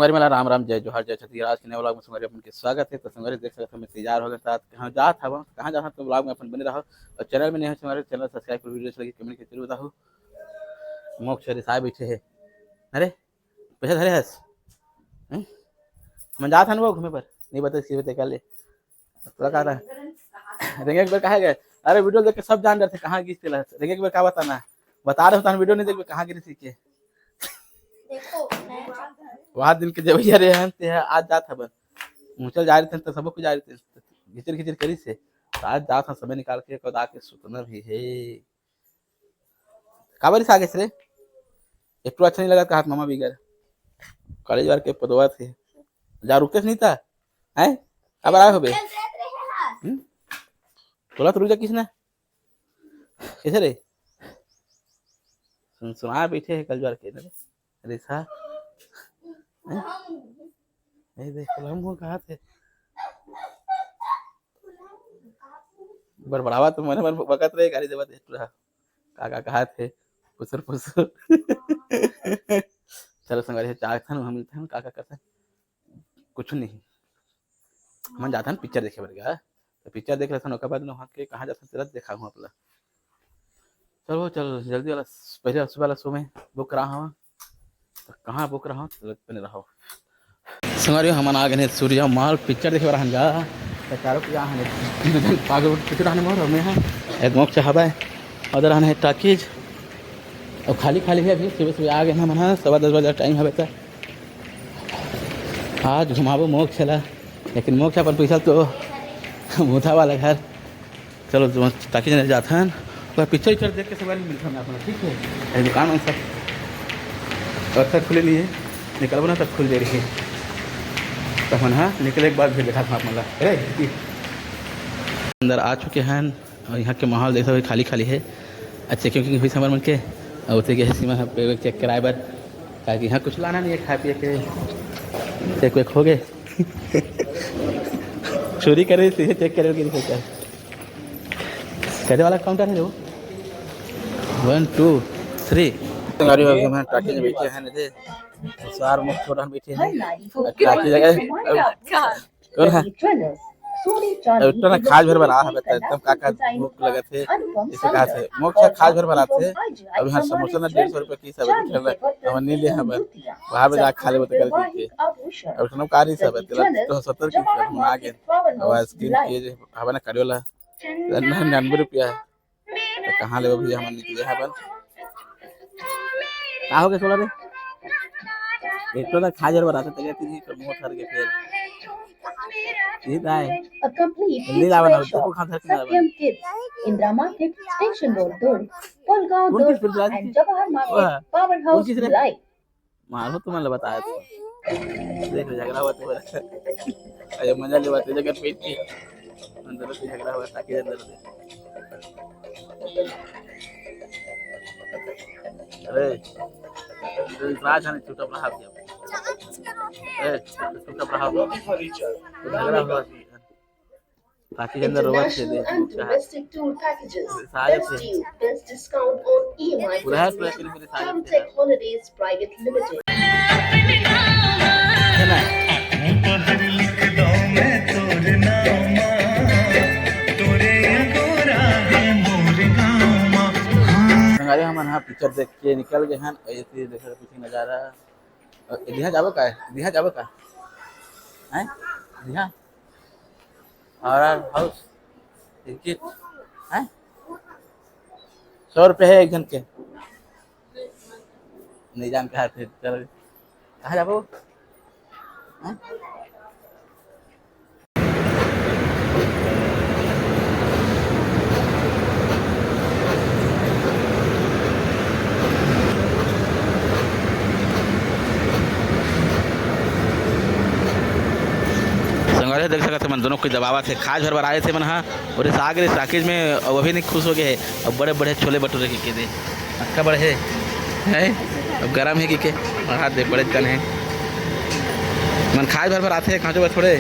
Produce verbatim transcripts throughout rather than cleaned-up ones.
अरे, मला राम राम, जय जोहार, जय छत्तीसगढ़। आज के नए vlog में संगवारी अपन के स्वागत है। तो संगवारी देख सकत हो, मैं तैयार हो गए, साथ कहाँ जात हवन, कहाँ जात हवन, तो vlog में अपन बने रहो। और channel में नए हो संगवारी, channel subscribe करो, video अच्छा लगे comment करके जरूर बताओ। मोक्ष रिसाए बैठे है। अरे, पैसा धरे हस? हैं? हम जात हन वो घूमे पर, नहीं बता, इसकी बता कर ले। तोला का था? रेंगे एक बार कहाँ गए? अरे, video देख के सब जान जाते कहाँ गिस तेला। रेंगे एक बार का बताना? बता रहे हो, तहन video नहीं देखबे, कहाँ गिरी सीखे। देखो, मैं वहाँ दिन के जब ये रहे हैं, ते आज जात हवन। मुचल जा रहे थे, तो सबको जा रहे थे। घिचर घिचर करी से। तो आज जात हन समय निकाल के, कदा के सुतना भी है। काबर इस आगे से रे? एक तो अच्छा नहीं लगा, कहा मामा बिगर। कॉलेज वार के पदवा थे। जा रुकते नहीं था? हैं? काबर आए हो बे? हम्म? बोला तो रुक जा किसने? कैसे रे? सुन, सुना बैठे हैं कल ज्वार के ना रे। अरे सा। हैं? नहीं देख, हम हो कहा थे? बड़बड़ावा तो मने मन बकत रहे, गाली देवत है पूरा। का, का कहा थे? पुसुर, पुसुर। चलो संगवारी, चाय खान, वहाँ मिलते हैं, का, का करते हैं? कुछ नहीं। हमन जाथन पिक्चर देखे बर गा। तो पिक्चर देख लेथन, ओकर बाद में वहाँ के कहाँ जाथन, तुरंत देखाहूँ आप ला। चलो, चल, जल्दी वाला, पहले सुबह वाला शो में बुक करा हवा। तो कहाँ बुक रहा हूँ, तो बने रहो। संगवारी, हमन आ गए हैं सूर्या मॉल पिक्चर देखे बर हन गा। तो चारों के यहाँ हैं, दू जन पागल पिक्चर रहने मोर, और मैं हैं, एक मोक्ष हवा है, उधर रहने है टॉकीज। और खाली, खाली है अभी, सुबह, सुबह आ गए ना, मना सवा दस बजे टाइम हवे। तो आज घुमाबो मोक्ष ला, लेकिन मोक्ष अपन पैसा तो मुथा वाला घर। चलो, तुम ताकि जने जाथन, वह पिक्चर उच्चर देख के सब मिलथन अपन, ठीक है? ये दुकान उन सब अच्छा खुले नहीं है, निकलबो ना तब खुल जाए रही। तो अपन हाँ निकले के बाद फिर देखा था आप मतलब, अरे, अंदर आ चुके हैं। और यहाँ के माहौल देखा हुआ खाली खाली है। अच्छा, क्योंकि हुई समर मन के, और उतरे गए सीमा पे चेक कराए बर, ताकि यहाँ कुछ लाना नहीं है खाए पिए के। चेक वेक हो गए। चोरी करे, सीधे चेक करे के दिखे क्या? कैसे वाला काउंटर है वो? वन, टू, थ्री। गाड़ी वाले में टाकी में बैठे हैं, नहीं थे। सार मुख छोड़ा बैठे हैं। टाकी जगह। कौन है? अब इतना ना खाज भर बना हवे, त एकदम का का भूख लगत हे, इसे कहा थे, मोक्ष खाज भर बनात हे। अब यहाँ समोसा ना डेढ़ सौ रुपया की सब चल रहा है, हम नहीं ले हवे, वहाँ पे जाके खा लेबो तो गलती के। अब इतना का नहीं सब है, तेला तो सत्तर की सब हम आ गए। अब आइसक्रीम ये जो हवा ना कड़ियोला, निन्यानवे रुपया है। तो कहाँ लेबो भैया, हमन निकले हवन। का हो गया सोला रे? एक तो ना खाजर बरात तक रहती नहीं, तो मुंह थर के फिर। ये दाए। A complete जल्दी लावा ना, देखो कहाँ थर के लावा। Satyam Kids, Indira Market, Station Road, Durg, Pulgaon, कौन चीज Durg, फिर and Jawahar Market, वाह। Power कौन House, चीज रे? Bhilai। मारो तुम्हारे बताया था। देख, झगड़ा हुआ तुम्हारा। अरे, मजा ले बात है, जगह पेट की। अंदर से झगड़ा हुआ, ताकि अंदर से। अरे, तो इतना जाने चुपचाप रहा दिया। अरे, चुपचाप रहा। झगड़ा हुआ। ताकि के अंदर रोबोट से दे, International and domestic tour packages. सारे best थे। Deal, best discount on E M I पूरा है, पूरा festival. Terms and Holidays Private Limited. है ना? संगवारी, हमन हा पिक्चर देख के निकल गए हैं। ऐसे देखो पीछे नजारा। अ, दिहा जाबो का? दिहा जाबो का? हैं? दिहा? और हाउस टिकट हैं? सौ रुपये है एक जन के। नहीं जानते हैं फिर, चलो। कहाँ जाबो? हैं? संगवारी देख सकत हे, मन दोनों कोई दबावत हे, खाज भर भर आए थे मन हा, और इस आगे इस टाकीज में, अब अभी नहीं खुश हो गए हे, अब बड़े बड़े छोले भटूरे के, के दे, अक्का बड़े हे, हैं? अब गरम हे कि के, और हाथ दे बड़े जन हे, मन खाज भर भर आते हैं, खाजो बस थोड़े,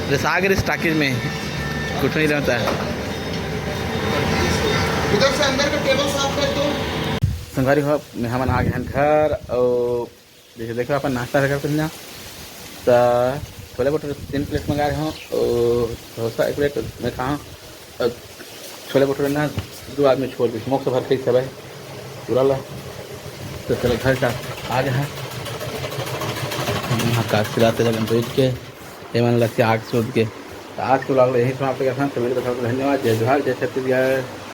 जैसे आगे इस टाकीज में कुछ नहीं रहता है। इधर से अंदर का टेबल साफ कर दो। संगवारी हो, मैं हमन आ गए हैं घर, और जैसे देखो, अपन नाश्ता करके ना, त छोले भटूरे तीन प्लेट मंगाए हंव, अउ डोसा एक प्लेट मैं खाहूं। अउ छोले भटूरे ना दू आदमी छोड़ दिस, मोक्ष भर के सब है पूरा ला। तो चलो घर का आ गया है। हम यहाँ काज खिलाते लगन बैठ के, ये मन लग के आग शोध के। तो आज के vlog ला यहीं समाप्त करथन। तो video देखने के लिए धन्यवाद। जय जोहार, जय छत्तीसगढ़।